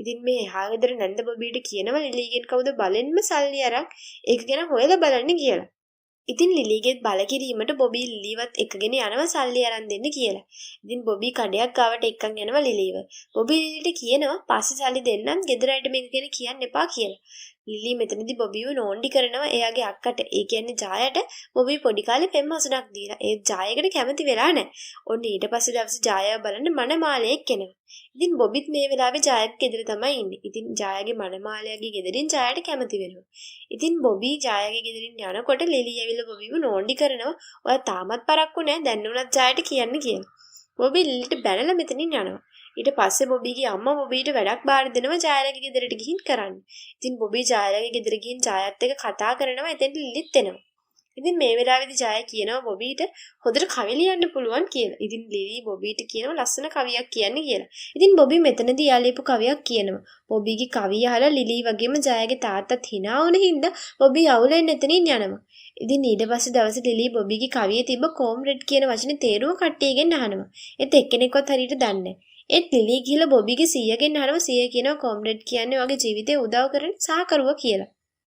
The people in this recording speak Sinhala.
ඉතින් මේ එහා ගෙදර නැන්ද බොබීට කියනවා ලිලීගෙන් කවුද බලෙන්ම සල්ලි අරන් ඒක ගැන හොයලා බලන්න කියලා. ඉතින් ලිලීගෙත් බල කිරීමට බොබී ලිලීවත් එක්කගෙන යනවා සල්ලි අරන් දෙන්න කියලා. ඉතින් බොබී කඩයක් ගාවට එක්කන් යනවා ලිලීව. බොබී ලිලීට කියනවා පස්සේ සල්ලි දෙන්නම්, ගෙදර අයට මේක ගැන කියන්න එපා කියලා. ලිලී මෙතනදී බොබීව නෝන්ඩි කරනවා එයාගේ අක්කට, ඒ කියන්නේ ජායට බොබී පොඩි කාලේ පෙම් හසුනක් දීලා. ඒත් ජායකට කැමති වෙලා නැහැ. ඔන්න ඊට පස්සේ දවසේ ජායව බලන්න මනමාලයෙක් එනවා. ඉතින් බොබිත් මේ වෙලාවේ ජායගේ ගෙදර තමයි ඉන්නේ. ඉතින් ජායගේ මනමාලයාගේ ගෙදරින් ජායට කැමති වෙනවා. ඉතින් බොබී ජායගේ ගෙදරින් යනකොට ලිලී ඇවිල්ලා බොබීව නෝන්ඩි කරනවා. ඔයා තාමත් පරක්කු නෑ, දැන් උනත් ජායට කියන්න කියලා. බොබී ලිලිට බැනලා මෙතනින් යනවා. ඊට පස්සේ බොබීගේ අම්මා බොබීට වැඩක් බාර දෙනවා ජායලගේ ගෙදරට ගිහින් කරන්න. ඉතින් බොබී ජායලගේ ගෙදර ගිහින් ජායත් එක්ක කතා කරනවා. එතෙන්ට ලිලිත් එනවා. ඉතින් මේ වෙලාවේදී ජාය කියනවා බොබීට හොඳට කවි ලියන්න පුළුවන් කියලා. ඉතින් ලිලි බොබීට කියනවා ලස්සන කවියක් කියන්න කියලා. ඉතින් බොබී මෙතනදී එයා ලියපු කවියක් කියනවා. බොබීගේ කවිය අහලා ලිලි වගේම ජායගේ තාත්තත් හිනා වුණ හින්දා බොබී අවුලෙන් එතනින් යනවා. ඉතින් ඊට පස්සේ දවසේ ලිලි බොබීගේ කවියේ තිබ්බ කොම්රෙඩ් කියන වචනේ තේරුම කට්ටියගෙන් අහනවා. ඒත් එක්කෙනෙක්වත් හරියට දන්නේ නැහැ. ඒත් ලිලි ගිහලා බොබීගේ සීයාගෙන් අහනවා. සීයා කියනවා කොම්රෙඩ් කියන්නේ ඔයාගේ ජීවිතේ උදව් කරන සහකරුවා කියලා.